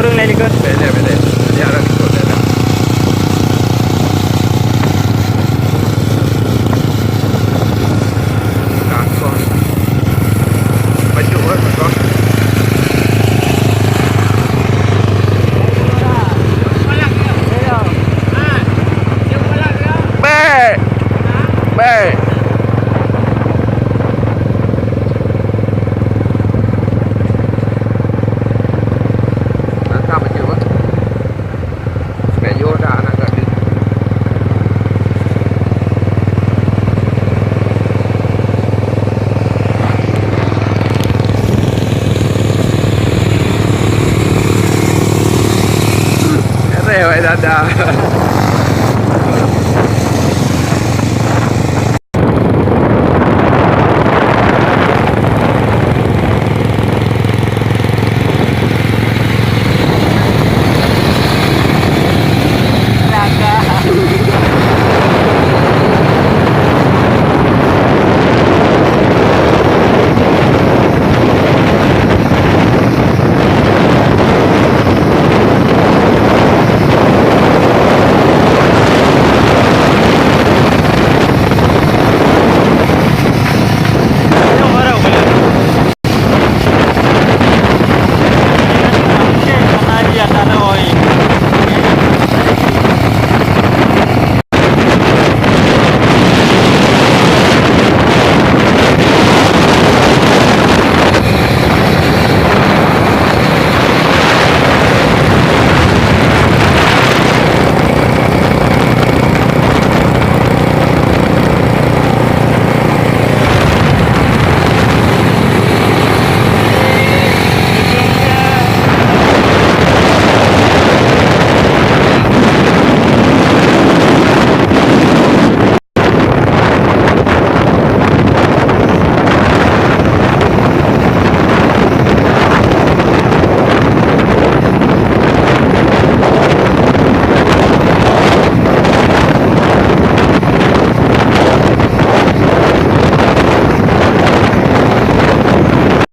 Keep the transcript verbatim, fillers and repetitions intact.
Ureueng laén likot. Beda, beda. Dia ada likot, beda. Takut. Pajuk, eh, takut. Bek. Bek. Nangkap aja, Bang. Supaya yo dah anak gadis. Rewek dada.